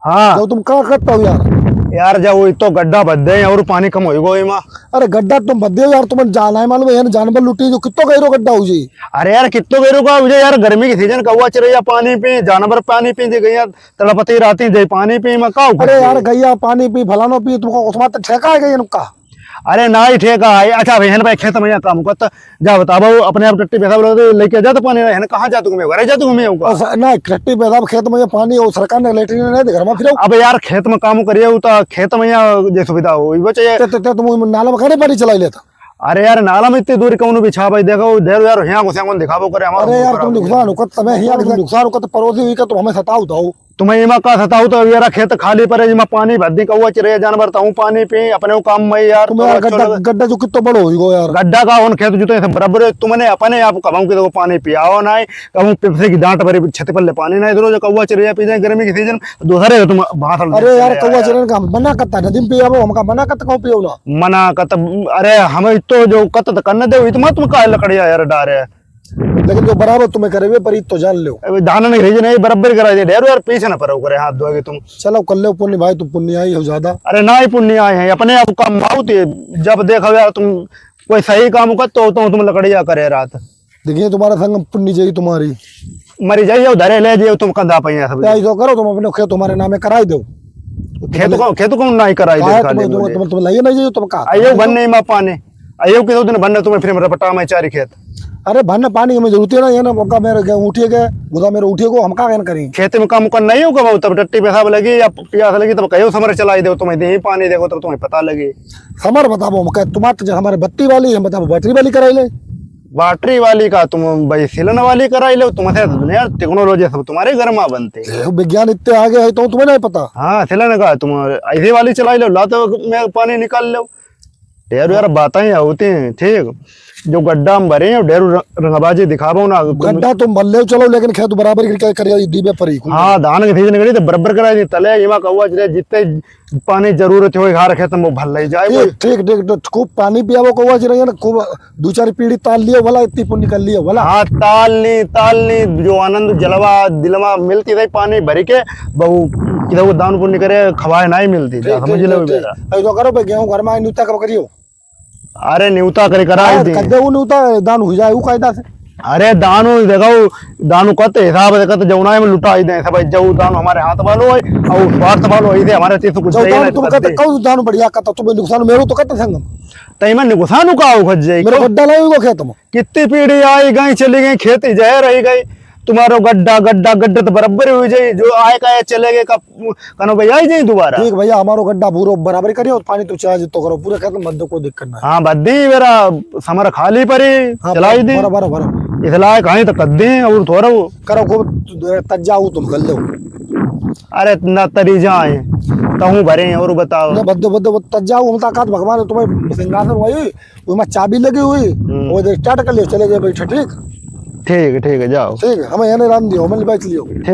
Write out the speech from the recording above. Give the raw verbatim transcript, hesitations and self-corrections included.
हाँ। जब तुम का करता हो यार? यार, जब वो इतो गड्ढा भर दे और पानी कम होई गो इमा। अरे गड्ढा तुम भर दे यार, तुम्हें जाना है मालूम है, यार जानवर लुटी जो कितो गहिरो गड्ढा हो जी। अरे यार, कितो गहिरो का हो जाए यार, गर्मी की सीजन, कौवा चिरैया पानी पी, जानवर पानी पी, जे गैया तड़पती रहती, जे पानी पी, मैं का अरे यार, गैया पानी पी, फलानो पी, तुमको उसमें तो ठेका है गैया का? अरे ना ही ठेका है। अच्छा भाई, है ना भाई, खेत में यहाँ काम करता, जा बतावा, अपने आप टट्टी पेशाब लगे तो लेके जा तो पानी, है ना, कहाँ जा तू घूमे, घरे जा तू घूमे होगा। और स-, ना, टट्टी पेशाब खेत में ये पानी, और सरकार ने लेटरिन नहीं दे, घर में फिरो। अब यार, खेत में काम करिए, वो तो खेत में यहाँ जे सुविधा हो, वो चाहिए। ते, ते, ते तुम नाला में खड़े पानी चलाई लेता। अरे यार, नाला में इतनी दूर कौन बिछा भाई, देखो, ढेर यार, यहाँ घुसे कौन दिखावो करे, हमारा अरे यार, तुम नुकसान हो, कत तुम्हें यहाँ नुकसान हो, कत पड़ोसी हुई का, तुम हमें सताओ, उठाओ। तुम्हें इमा का सताऊ तो अब यार खेत खाली पड़े, इमा पानी भर दी, कौवा चिरैया जानवर ताऊ पानी पी, अपने वो काम में यार, तुम्हें यार थोड़ा गड्ढा, छोड़। गड्ढा जो कितो बड़ो होई गो यार। गड्ढा का उन खेत जुते से बराबर है, तुमने अपने आप कबाऊ के देखो पानी पियाओ ना है, कहूँ पेप्सी की डांट भरी छत पर ले पानी ना इधरो जो कौवा चिरैया पी जाए गर्मी की सीजन, दूसरे तुम भाषण अरे देते यार, हैं कौवा यार। चिरैया का हम मना करता, नदी में पियाओ, हमका मना करता, कहूँ पियो ना। मना करता, अरे हमें तो जो कत करने दे, इतना तुम काहे लकड़िया यार डारे। लेकिन जो बराबर तुम्हें करे, वे पर तो जान लो। अबे धान नहीं रही नहीं, बराबर करा दे, ढेर यार पीछे ना परो करे, हाथ धोएगे तुम। चलो, कर लो पुण्य भाई, तुम पुण्य आई हो ज्यादा। अरे ना ही पुण्य आए हैं, अपने आप काम आउत है। जब देखो यार तुम कोई सही काम कर तो, तो तुम लकड़िया करे रात। देखिए, तुम्हारा संग पुण्य जाई तुम्हारी। मरी जाइए, उधरे ले जाइए, तुम कंधा पे हैं सब। क्या ऐसा करो, तुम अपने खेत तुम्हारे नामे कराई दो। खेत को, खेत को ना ही कराई दे, काहे खाली तुम, तुम, मुझे। तुम, तुम लाइए नहीं जाइए, तुम का? आइयो बनने ही माँ पाने। अयो कितो दिन भरने तुम्हें फिर रपटा में चारी खेत। अरे भरने पानी की हमें जरूरत है ना, ये ना मौका मेरे गए उठिए गए, गुदा मेरे उठिए को, हम का कहन करी? खेत में काम करना ही होगा, तब टट्टी पेशाब लगी या प्यास लगी, तब कहो समर चलाई दो तुम्हें, दे ही पानी देखो, तब तुम्हें पता लगे। समर बताओ, हम कह, तुम्हारे तो हमारे बत्ती वाली, हम बताओ बैटरी वाली कराई ले। बैटरी वाली का तुम भाई सिलन वाली कराई लो, तुमसे यार टेक्नोलॉजी सब तुम्हारे घर में बनते। ए, विज्ञान इतने आगे है तो तुम्हें नहीं पता। हाँ, सिलन का तुम ऐसे वाली चलाई लो, ला तो मैं पानी निकाल लो। ढेर यार बातें होती हैं, ठीक। जो गड्ढा हम भरे हैं, ढेर रंग-, रंगबाजी दिखावो ना। गड्ढा तुम भर ले चलो, लेकिन खेत बराबर करके करिए, दीबे परी। हाँ, धान के सीजन करी तो बराबर कराई दी, तले इमा कौवा चले, जितने पानी जरूरत हो, हर खेत में भर ले जाए ठीक, कोई। ठीक, ठीक, ठीक, खूब पानी पियावो कौवा चले ना, खूब दो चार पीढ़ी ताल लियो भला, इतनी पुण्य कर लियो भला। हाँ, ताल ली, ताल ली, जो आनंद जलवा, दिलवा मिलती रही पानी भर के, बहु, किधर को दान पुण्य करे, खवाए नहीं मिलती, ठीक, समझ ठीक, लो ठीक, ठीक। बेटा। ऐसा करो बे, गेहूं घर में आई, न्यूता कब करियो? अरे न्यूता करे कराई हाँ, दी। कद्दे वो न्यूता दान हो जाए, वो कायदा से। अरे दान हो, देखो, दान हो कत हिसाब से कत जौना है, में लुटाई दे सब, जो दान हमारे हाथ वालो है, और स्वार्थ वालो है, इसे हमारे चीज से कुछ जो चाहिए दान नहीं तुम करते। कौन दान बढ़िया करता, तुम्हें नुकसान मेरो तो करते संगम। तई में नुकसान का हो खज जाई मेरे को? गड्ढा लाओ, वो खेत में। कितनी पीढ़ी आई गई, चली गई, खेती जहर रही गई। तुम्हारो गड्ढा, गड्ढा, गड्ढा तो बराबर हो जाई। जो आए का आए, चले गए का, कनो भाई आई जाई दोबारा। ठीक भैया, हमारो गड्ढा पूरो बराबर करियो और पानी तो चला जितो करो, पूरे खेत में भर दो, कोई दिक्कत ना है। हाँ, भर दी मेरा समर खाली परी, हाँ, चलाई दी। बराबर, बराबर। इसलाए कहीं तो कर दी और थोड़ा वो। करो खूब तज्जा हो तुम कर लो। अरे ना तरी जाए, तहूँ भरे और बताओ। ना भर दो, भर दो, भर दो, तज्जा हो, हम ताकत भगवान है, तुम्हें सिंहासन वही, उसमें चाबी लगी हुई, हम्म। वो इधर स्टार्ट कर लियो, चले जाए बैठे, ठीक? ठीक है, ठीक है, जाओ। ठीक है, हमें यानी राम दियो, हमें बैठ लियो। ठीक।